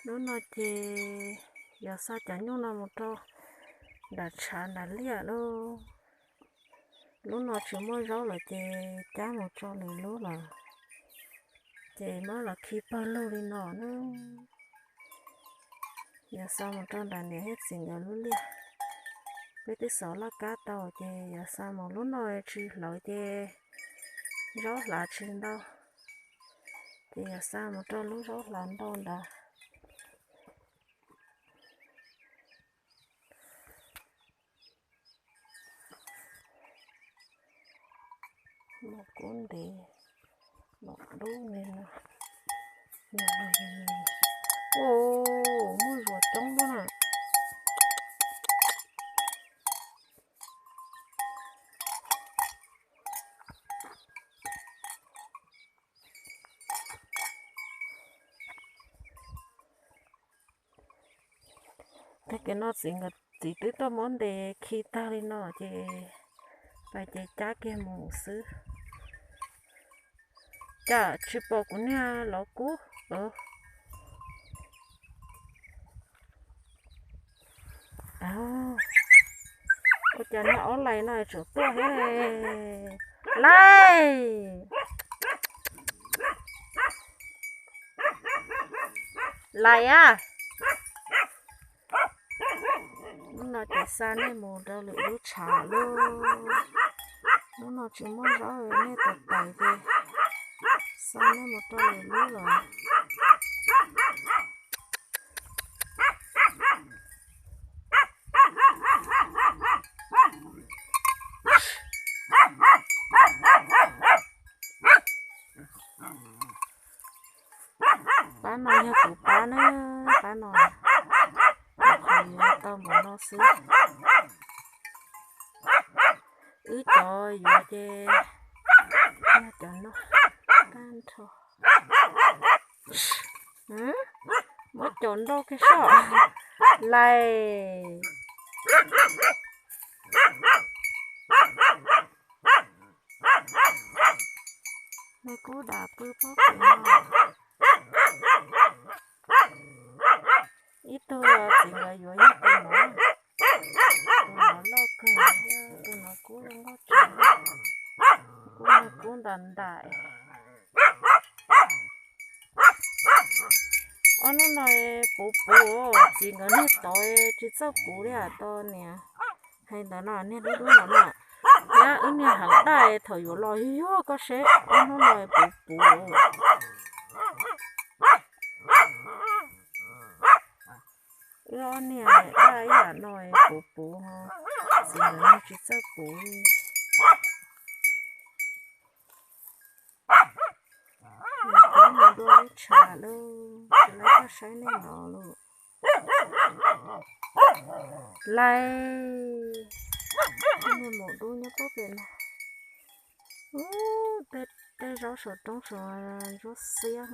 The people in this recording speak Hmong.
Hnub no ces Yos xa cov nyuj no mus rau nram tshav nram liaj lub. Lub no tsis muaj zaub lawm ces cab mus rau lwm lub lawm, ces muab los khi pawg lug li no na. Yos xa mus rau nram niam thiab txiv nkawd lub liaj. Peb twb xov laj kab tau ces Yos xa mus lub no tsis hlawv ces zaub hlav tsis ntau, ces Yos xa mus rau lub zaub hlav ntau ntawd. Los kub ntev, los dub li no. Muaj zuag coob lub na. Tag kis no txiv nkawd txiv twb tuaj muab ntes khi tag li no ces pais ces cab kiag mus xwb. Cas tsis pom kuv niag los kub. Ua cas niag ob lais no tseem tuaj thiab. Lais, lais a. Hnub no ces xa nej mus rau lwm lub tshav lub. Hnub no tsis muaj zaub, nej tos tais ces xa nej mus rau lwm lub lawm. Pab no yog kuv pab na, pab no, qhov yuav tau npaum no xwb. Wb cov yuav ces yog cov no tag nrho. Muab caum nrauj kiag soj. Lais, nej kub dam pw pob pem no. Ib tug txiv nkawd yuav yog tus no, tus no loj kawg, tus no kub zoo nkauj tshaj, kub kub ntas ntais. Ob hnub no puv puv, txiv nkawd niag tod tsis txawj puv li tau niam hais ntawd no, niag dub dub no na. Thiab wb niag heev daj thaum yuav los yug yug koj seb, ob hnub no puv puv. Wb ob niag daj ib yam no puv puv, txiv nkawd niag tsis txawj puv. Nws twb mus dua lub tshav lawm, tsis lawv tuaj saib nej no lawm. Lais, niag maum dub nyob pob pem no. Tej zaub saum roob saum ntsuab xiab.